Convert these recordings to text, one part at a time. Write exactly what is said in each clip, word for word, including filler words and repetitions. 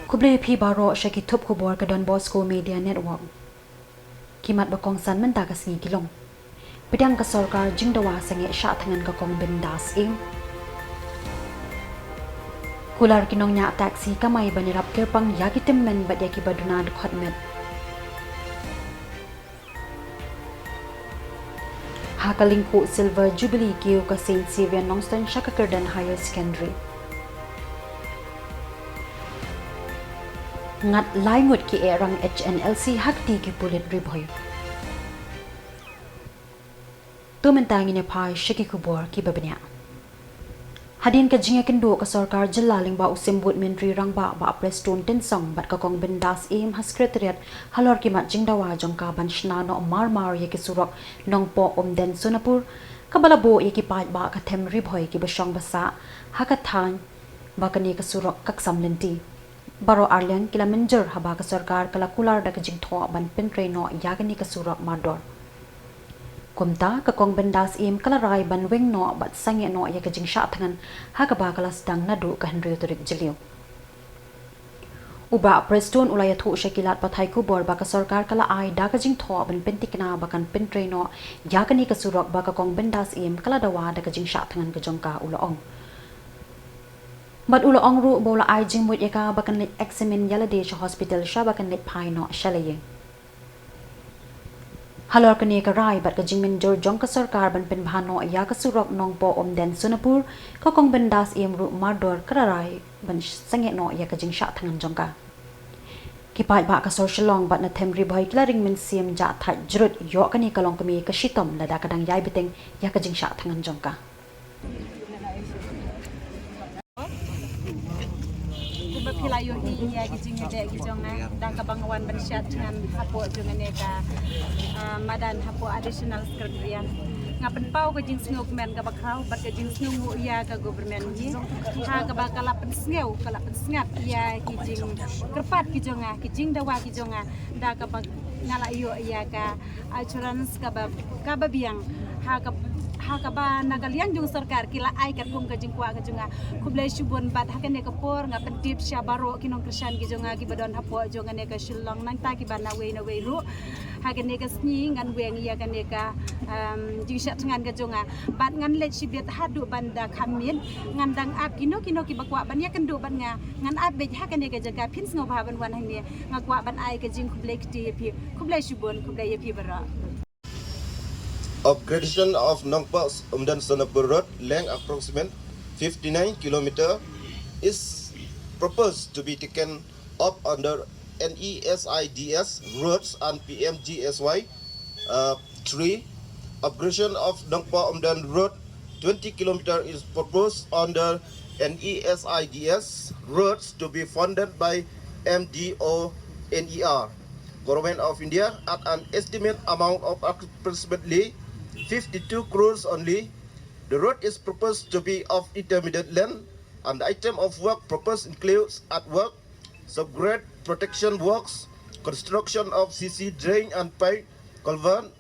Khublei phi baroh sha ki thup khubor ka Don Bosco Media Network. Ki mat ba kongsan mynta ka sngi ki long: Pdiang ka sorkar jingdawa sangeh shah thngan ka Kong Bindas Syiem. Kular ki nongñiah taxi kamai ban ïarap kyrpang ïa ki tymmen bad ïa ki ba duna dkhot met. Ha ka lyngkhuh Silver Jubilee kiew ka Saint Xavier Nongstoiñ sha ka Kyrdan Higher Secondary. Ngat lai ngut ki eh rang H N L C ha kti ki pulit Ri Bhoi. To mynta ngin ïa phai sha ki khubor ki ba bniah. Hadien ka jingïakynduh ka sorkar jylla lyngba u symbud myntri rangbah Bah Prestone Tynsong bad ka Kong Bindas Syiem ha Secretariat halor ki mat jingdawa jong ka ban shna noh mar mar ïa ki surok Nongpoh Umden Sonapur, kaba la buh ïa ki paidbah ka them Ri Bhoi kiba shong ba sah ha ka thaiñ ba kane ka surok ka ksam lynti. Baroh arliang ki la mynjur haba ka sorkar ka la kular da ka jingthoh ban pyntrei noh ïa kane ka surok mardor. Kumta ka Kong Bindas Syiem ka la rai ban weng noh bad sangeh noh ïa ka jingshah thngan ha kaba ka la sdang naduh ka hynriew tarik Jylliew. U Bah Prestone u la ïathuh sha ki lad pathai khubor ba ka sorkar ka la ai da ka jingthoh ban pynthikna ba kan pyntrei noh ïa kane ka surok ba ka Kong Bindas Syiem ka la dawa da ka jingshah thngan ka jong ka, u la ong. Bad u la ong ruh ba u la ai jingmut ïa ka ba kan leit examine ïa lade sha hospital shaba kan leit phai noh sha la ïing. Halor kane ka rai bad ka jingmynjur jong ka sorkar ban pynbha noh ïa ka surok Nongpoh Umden Sonapur, ka Kong Bindas Syiem ruh mardor ka la rai ban sangeh noh ïa ka jingshah thngan jong ka. Ki paidbah ka sor Shillong bad na them Ri Bhoi ki la ring mynsiem jah thait jrut ïoh kane ka longkmie ka shitom lada ka dang ïai bteng ïa ka jingshah thngan jong ka. Kumba phi la ïohi ïa ki jingïadei ki jong nga da kaba nga wan ban shad thngan hapoh jong kane ka, ah, madan hapoh Additional Secretariat. Nga pynpaw ka jingsngewkmen kaba khraw bad ka jingsngewnguh ïa ka government hi ha kaba ka la pynsngew, ka la pynsngap ïa ki jingkyrpad ki jong nga, ki jingdawa ki jong nga da kaba nga la ïoh ïa ka assurance kaba, kaba biang ha ka, ha kaba na ka liang jong sorkar ki la ai katkum ka jingkwah ka jong nga. Khublei shibun bad ha kane ka por nga pyntip sha baroh ki nongkyrshan ki jong nga kiba don hapoh jong kane ka Shillong nangta kiba na wei na wei ruh. Ha kane ka sngi ngan weng ïa kane ka, em, jingshah thngan ka jong nga bad ngan leit shibit haduh ban da kham miet. Ngan dang ap kino kino kiba kwah ban ïakynduh bad nga, ngan ap beit ha kane ka jaka, phin sngewbha ban wan hangne. Nga kwah ban ai ka jingkhublei kti ïa phi. Khublei shibun, khublei ïa phi baroh. Upgradation of Nongpoh Umden Sonapur Road, length approximate fifty-nine kilometer, is proposed to be taken up under N E S I D S roads and P M G S Y. Uh, three, upgradation of Nongpoh Umden Road, twenty kilometer, is proposed under N E S I D S roads to be funded by M D O N E R, Government of India, at an estimate amount of approximately fifty-two crores only. The road is proposed to be of intermediate length, and the item of work proposed includes earthwork, subgrade protection works, construction of C C drain and pipe culvert,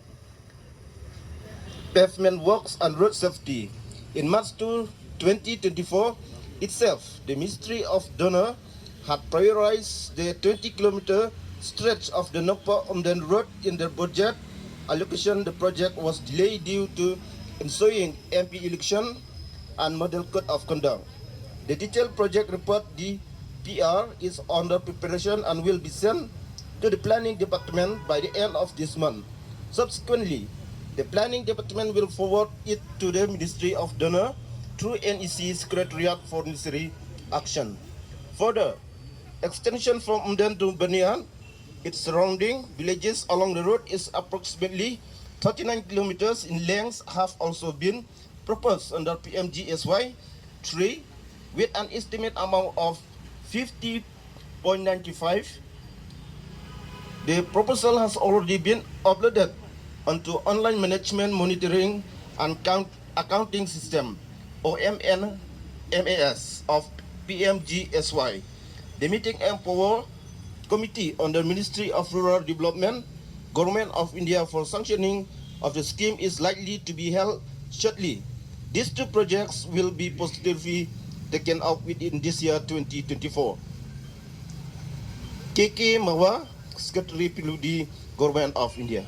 pavement works and road safety. In March two, twenty twenty-four itself, the Ministry of DoNER had prioritized the twenty kilometer stretch of the Nongpoh Umden Road in their budget allocation. The project was delayed due to ensuing M P election and Model Code of Conduct. The detailed project report, D P R, is under preparation and will be sent to the Planning Department by the end of this month. Subsequently, the Planning Department will forward it to the Ministry of DoNER through N E C Secretariat for necessary action. Further, extension from Umden to Byrnihat, its surrounding villages along the road is approximately thirty-nine kilometers in length, have also been proposed under P M G S Y three with an estimate amount of fifty point nine five. The proposal has already been uploaded onto Online Management Monitoring and Count Accounting System, or M N M A S, of P M G S Y. The meeting empower Committee under Ministry of Rural Development, Government of India for sanctioning of the scheme is likely to be held shortly. These two projects will be positively taken up within this year, twenty twenty-four. K K Mawa, Secretary P W D, Government of India.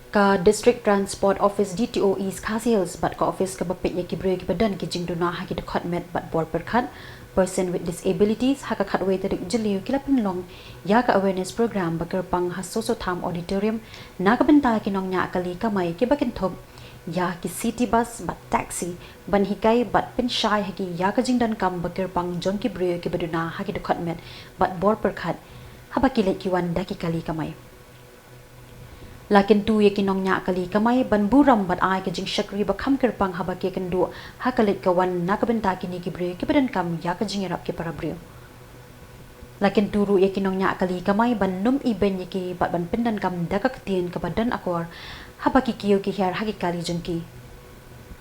Ka District Transport Office, D T O, East Khasi Hills bad ka office kaba peit ïa ki briew kiba don ki jingduna ha ki dkhot met bad bor pyrkhat, person with disabilities, ha ka khatwei tarik u Jylliew ki la pynlong ïa ka awareness program ba kyrpang ha Soso Tham Auditorium na ka bynta ki nongñiah kali kamai kiba kynthup ïa ki city bus bad taxi, ban hikai bad pynshai ha ki ïa ka jingdonkam ba kyrpang jong ki briew kiba duna ha ki dkhot met bad bor pyrkhat haba ki leit ki wan da ki kali kamai. La kyntu ïa ki nongñiah kali kamai ban burom bad ai ka jingshakri ba kham kyrpang haba ki kynduh ha ka leit ka wan na ka bynta kine ki briew kiba donkam ïa ka jingïarap ki para briew. La kyntu ruh ïa ki nongñiah kali kamai ban nym ibeiñ ïa ki bad ban pyndonkam da ka ktien kaba don akor haba ki kiew ki hiar ha ki kali jong ki.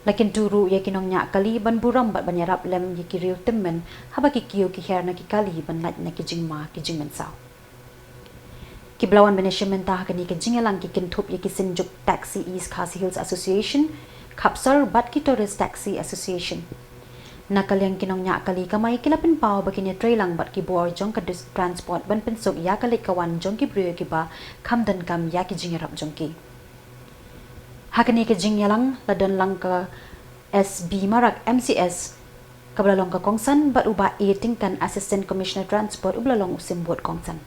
La kyntu ruh ïa ki nongñiah kali ban burom bad ban ïarap lem ïa ki riew tymmen haba ki kiew ki hiar na ki kali ban lait na ki jingma ki jingmynsaw. Kiba la wan ban ïashim bynta ha kane ka jingïalang ki kynthup ïa ki synjuk Taxi East Khasi Hills Association, KHAPSAR bad ki Tourist Taxi Association. Na ka liang ki nongñiah kali kamai ki la pynpaw ba kin ïatreilang bad ki bor jong ka dis-, transport ban pynsuk ïa ka leit ka wan jong ki briew kiba kham donkam ïa ki jingïarap jong ki. Ha kane ka jingïalang la don lang ka S B Marak, M C S, kaba la long ka kongsan, bad u Bah A Tyngkan, Assistant Commissioner Transport, uba la long u symbud kongsan.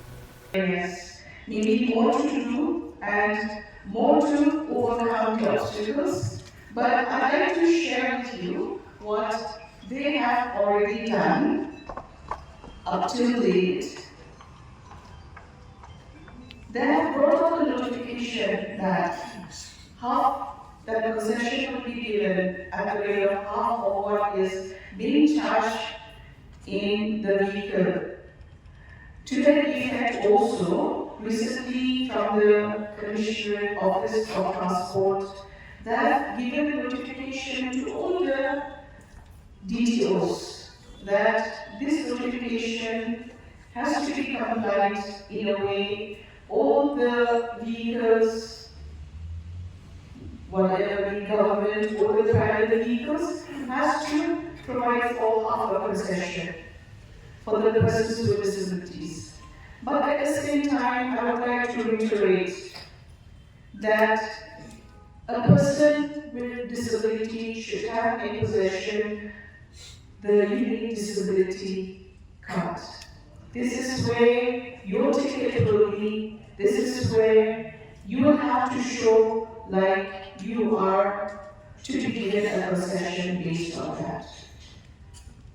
Yes, we need more to do and more to overcome the obstacles. But I'd like to share with you what they have already done up till date. They have brought out the notification that half, that the concession will be given at the rate of half of what is being charged in the vehicle. To that effect also, recently from the Commissionerate Office of Transport, they have given notification to all the D T Os that this notification has to be complied in a way all the vehicles, whatever the government or the private vehicles, has to provide for half a concession for the persons with disabilities. But at the same time, I would like to reiterate that a person with disability should have in possession the unique disability card. This is where your ticket will be. This is where you will have to show, like, you are to be given a concession based on that.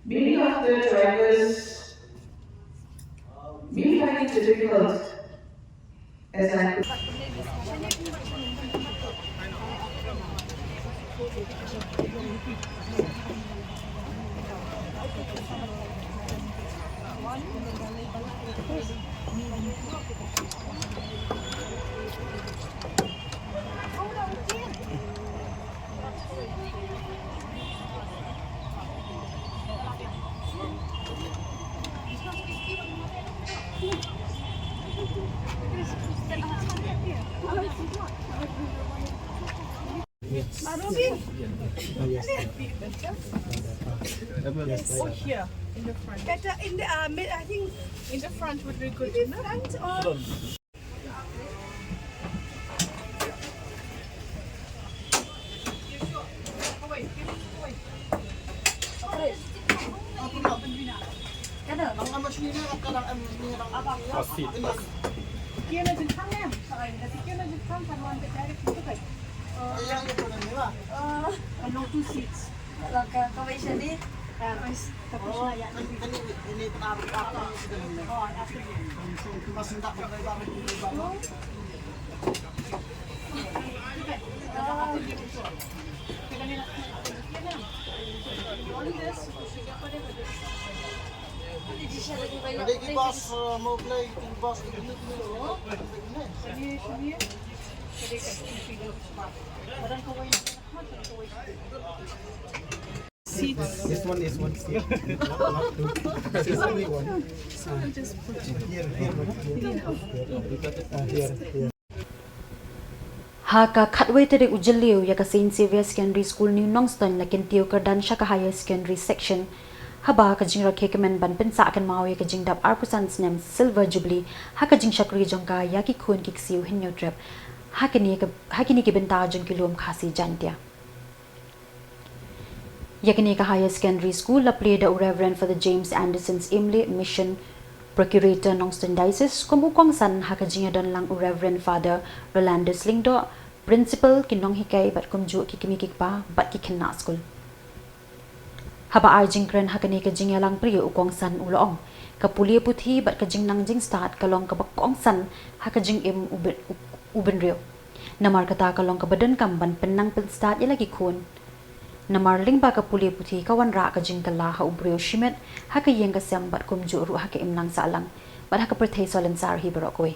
Many of the drivers may find it difficult, as I Yes. Oh, here, in the front. Better in the, uh, mid, I think. In the front would be good, in the front or Two seats. Seats. This one is one seat. This is only one. So we'll just put it here, here, here. Uh, here, here. Ha ka khatwei tarik u Jylliew, ïa ka Saint Xavier Secondary School New Nongstoiñ la kyntiew kyrdan sha ka Higher Secondary Section Haba ka jingrakhe kmen ban pynsah kynmaw ïa ka jingdap arphew san snem Silver Jubilee ha ka jingshakri jong ka ïa ki khun ki ksiew Hynñiewtrep ha kine ki bynta jong ki lum Khasi Jaiñtia. Ïa kane ka Higher Secondary School la plie da u Reverend Father James Anderson Syiemlieh, Mission Procurator Nongstoiñ Diocese, kum u kongsan ha ka jingïadon lang u Reverend Father Rolandus Lyngdoh, Principal, ki nonghikai bad kumjuh ki kmie ki kpa bad ki khynnah skul. Haba ai jingkren ha kane ka jingïalang plie u kongsan u la ong, ka pule puthi bad ka jingnang jingstad ka long kaba kongsan ha ka jingim u bynriew. Namar kata ka long kaba donkam ban pynnang pynstad ïa la ki khun. Namar lyngba ka pule puthi ka wanrah ka jingkylla ha u briew shimet, ha ka ïing ka sem bad kumjuh ruh ha ka imlang sahlang bad ha ka pyrthei salonsar hi baroh kawei.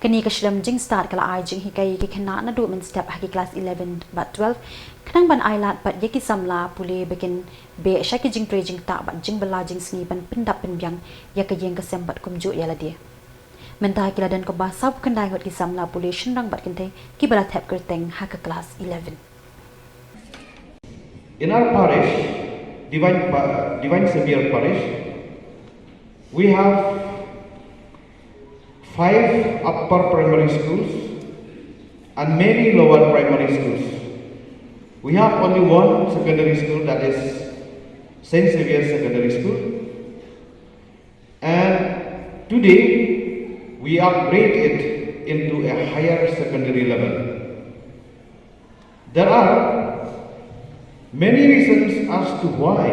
Kane ka shlem jingstad ka la ai jinghikai ïa ki khynnah naduh mynstep ha ki klas eleven bad twelve, khnang ban ai lad pat ïa ki samla pule ba kin beh sha ki jingtrei jingktah bad jingbylla jingsngi ban pyndap pynbiang ïa ka ïing ka sem bad kumjuh ïa lade. Mynta ki la don kumba sawphew khyndai ngut ki samla pule shynrang bad kynthei kiba la thep kyrteng ha ka klas eleven. In our parish, Divine, Divine Savior Parish, we have five upper primary schools and many lower primary schools. We have only one secondary school, that is Saint Xavier's Secondary School. And today, we upgrade it into a higher secondary level. There are many reasons as to why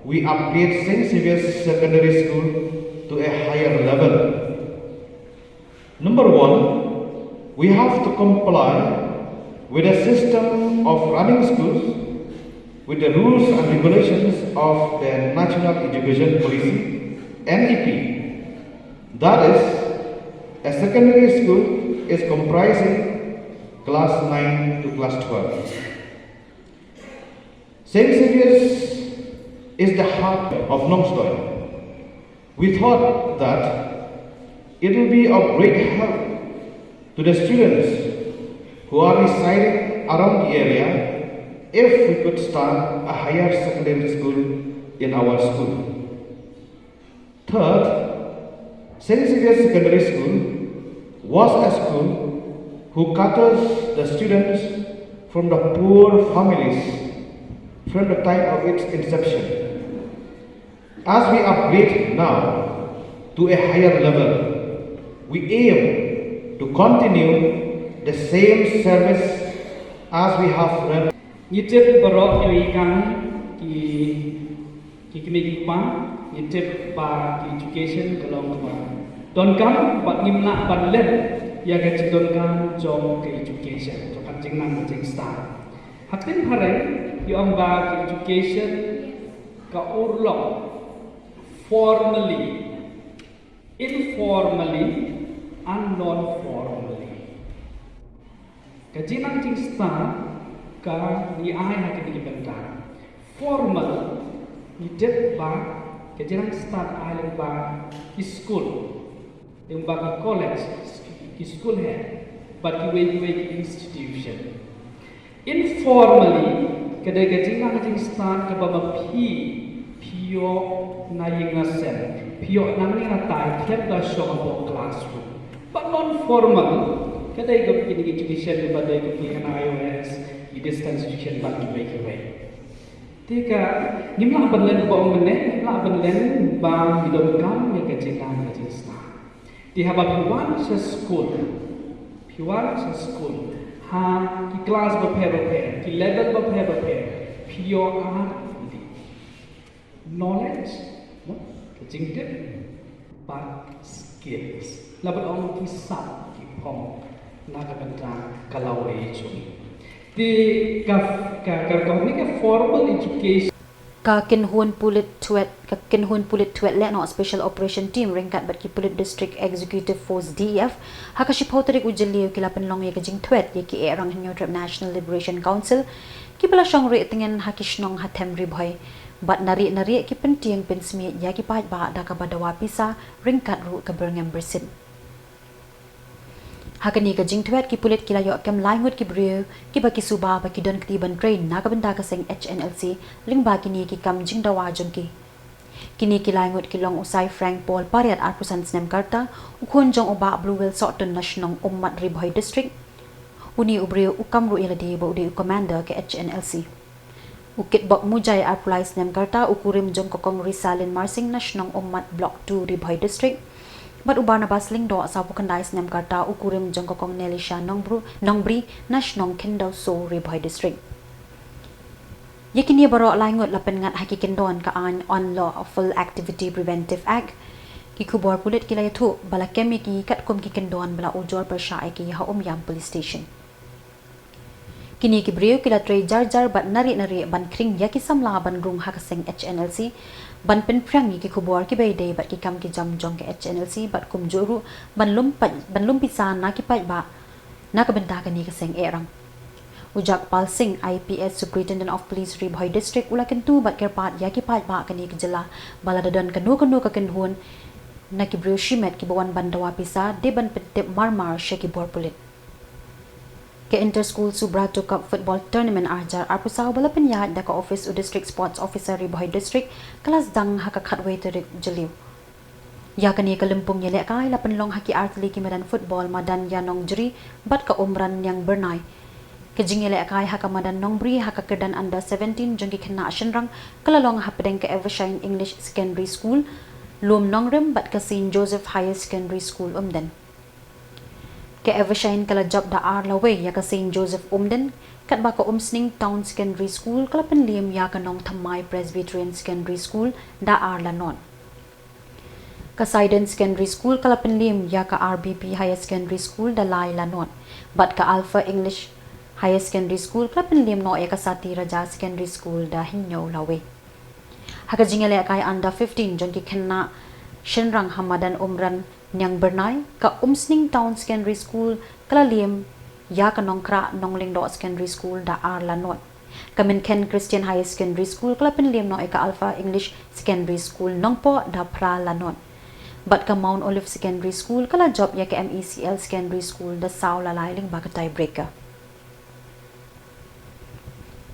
we upgrade Saint Xavier's Secondary School to a higher level. Number one, we have to comply with a system of running schools with the rules and regulations of the National Education Policy, N E P. That is, a secondary school is comprising class nine to class twelve. Saint Xavier's is the heart of Nongstoiñ. We thought that it will be of great help to the students who are residing around the area if we could start a higher secondary school in our school. Third, Saint Xavier's Secondary School was a school who caters the students from the poor families from the time of its inception. As we upgrade now to a higher level, we aim to continue the same service as we have run. Ngi tip baroh ïa ka ki ki kmie ki kpa, ngi tip ba ki education ka long kaba donkam bad ngim lah ban leh ïa ka jingdonkam jong ka education, jong ka jingnang ka jingstad. Hapdeng phareng ngi ong ba ka education ka urlong formally, informally and non-formally. Ka jingnang jingstad ka ngi ai ha kine ki bynta. Formal, ngi tip ba ka jingnang stad ai lyngba ki skul, lyngba ki college, ki skul heh bad kiwei kiwei ki institution. Informally, ka dei ka jingnang jingstad kaba ma phi phi ïoh na ïing na sem, phi ïoh nangne na tai khlem da shong hapoh classroom. Bad non formal, ka dei ka phi education kaba dei ka phi na I O S, i distance education bad kiwei kiwei. Te ka ngim lah ban len ba ong mynne, ngim lah ban len ba ngi donkam ïa ka jingnang ka jingstad. Te haba phi wan sha skul, phi wan sha skul ha ki klas bapher bapher, ki level bapher bapher, phi ïoh ar knowledge, ka jingtip, bad skills. Laba ong ki sap ki phong na ka bynta ka lawei jong ngi. Te ka ka ka ka formal education. Ka kynhun pulit Thwet, ka kynhun pulit Thwet Lehnoh Special Operation Team ryngkat bad ki pulit District Executive Force D E F ha ka shiphew tarik u Jylliew ki la pynlong ïa ka jingthwet ïa ki eh rang Hynñiewtrep National Liberation Council kiba la shong rieh tngen ha ki shnong ha them Ri Bhoi bad na rieh na rieh ki pyntieng pynsmiej ïa ki paidbah da kaba dawa pisa ryngkat ruh ka byrngem byrsit. Ha kane ka jingthwet, ki pulit ki la ïoh kem lai ngut ki briew kiba ki suba ba ki don kti ban trei na ka bynta ka seng H N L C lyngba kine ki kam jingdawa jong ki. Kine ki lai ngut ki long u Sai Frank Paul Pariat, arphew san snem ka rta, u khun jong u Bah Bluewell Sohtun na shnong Ummat, Ri Bhoi District. Une u briew u kam ruh ïa lade ba u dei u commander ka H N L C. U Kitbok Mujai, arphew lai snem ka rta, u kurim jong ka Kong Risalin Marsing na shnong Ummat, Block two, Ri Bhoi District. Bad u Barnabas Lyngdoh, sawphew khyndai snem ka rta, u kurim jong ka Kong Nelisha Nongbru, Nongbri na shnong Khyndaw Soh, Ri Bhoi District. Ïa kine baroh lai ngut la pynngat ha ki kyndon ka aiñ Unlawful Activity Preventive Act. Ki khubor pulit ki la ïathuh ba la kem ïa ki katkum ki kyndon ba la ujor pyrshah ïa ki ha Umiam Police Station. Kine ki briew ki la trei jar jar bad nari nari ban khring ïa ki samla ban rung ha ka seng H N L C, ban pynphriang ïa ki khubor kiba ïadei bad ki kam ki jam jong ka H N L C bad kumjuh ruh ban lum pait, ban lum pisa na ki paidbah na ka bynta kane ka seng eh rang. U Jagpal Singh, I P S, Superintendent of Police, Ri Bhoi District, u la kyntu bad kyrpad ïa ki paidbah kane ka jylla ba lada don kano kano ka kynhun na ki briew shimet kiba wan ban dawa pisa, dei ban pyntip marmar sha ki bor pulit. Ka Inter School Subrato Cup Football Tournament ar hajar arphew saw ba la pynïaid da ka ophis u District Sports Officer, Ri Bhoi District, ka la sdang ha ka khatwei tarik Jylliew. Ïa kane ka lympung ïalehkai la pynlong ha ki artylli ki madan football, madan ïa Nongjri bad ka Umran Niang Byrnai. Ka jingïalehkai ha ka madan Nongbri ha ka kyrdan under seventeen jong ki khynnah shynrang ka la long hapdeng ka Evershine English Secondary School, Lum Nongrim, bad ka Saint Joseph Higher Secondary School, Umden. Ka Evershine ka la jop da ar lawei ïa ka Saint Joseph, Umden, katba ka Umsning Town Secondary School ka la pynliem ïa ka Nongthymmai Presbyterian Secondary School da ar la nod. Ka Saiden Secondary School ka la pynliem ïa ka R B P Higher Secondary School da lai la nod. Bad ka Alpha English Higher Secondary School ka la pynliem noh ïa ka Sati Raja Secondary School da hynñiew lawei. Ha ka jingïalehkai under fifteen jong ki khynnah shynrang ha madan Umran Niang Byrnai, ka Umsning Town Secondary School ka la liem ïa ka Nongkhrah Nonglyngdoh Secondary School da ar la nod. Ka Mynkhen Christian Higher Secondary School ka la pynliem noh ïa ka Alpha English Secondary School Nongpoh da phra la nod. Bad ka Mount Olive Secondary School ka la jop ïa ka M E C L Secondary School da saw la lai lyngba ka tiebreaker.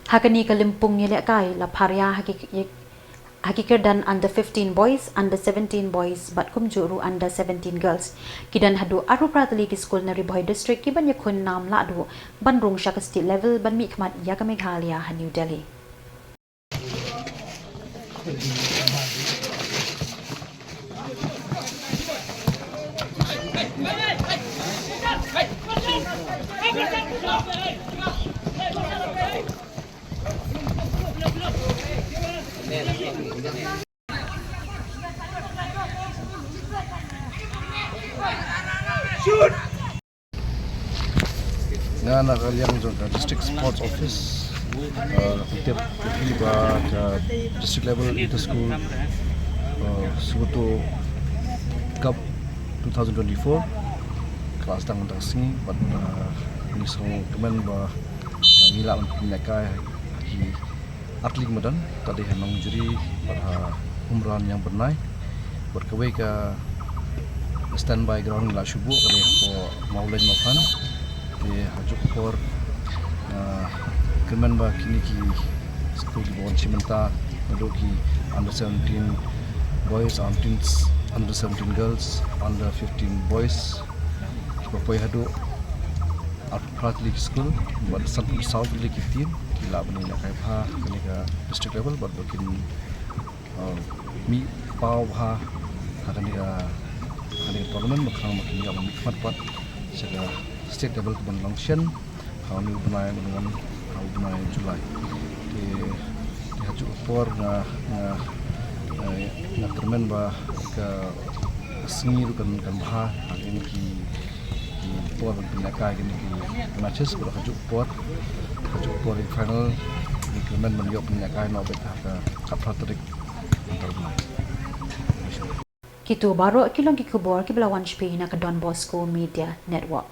Ha kane ka lympung ïalehkai la pharia ha ki, ha ki kyrdan under fifteen boys, under seventeen boys bad kumjuh ruh under seventeen girls. Ki don haduh arphew phra tylli ki skul na Ri Bhoi District kiban ïakhun nam lahduh ban rung sha ka state level ban mihkhmat ïa ka Meghalaya ha New Delhi. Nga na ka liang jong ka District Sports Office, uh, tip phi ba ka district level inter school, uh, Subrato Cup two thousand twenty-four ka la sdang mynta ka sngi, bad, uh, ngi sngewkmen ba, uh, ngi lah ban pynïaid kai ha ki artylli ki madan, ka dei ha Nongjri bad ha Umran Niang Byrnai. Bad kawei ka standby ground ngi la shu buh ka dei hapoh Mawlein Mawphan. Te ha kajuh ka por, ah, kyrmen ba kine ki skul kiba wan shim bynta, naduh ki under seventeen boys, under, under seventeen girls, under fifteen boys, kiba poi haduh arphew phra tylli ki skul bad sanphew saw tylli ki team, ki lah ban ïaid kai bha ha kane ka district level bad ba kin, uh, mih paw bha ha kane ka, ha kane ka tournament, ba khnang ba kin ïoh ban mihkhmat pat sha ka state level kaban long shen ha une u bnai ban wan, ha u bnai July. Te, te ha kajuh ka por nga, nga, eh, nga kyrmen ba ka sngi ruh kan, kan bha ha kine ki, ki por ban pynïaid kai kine ki matches, bad ha kajuh ka por, ha kajuh ka por ïa ki final ngi kyrmen ban ïoh pynïaid kai noh beit ha ka khatphra tarik mynta u bnai. Kito baroh ki long ki khubor kiba la wan sha phi na ka Don Bosco Media Network.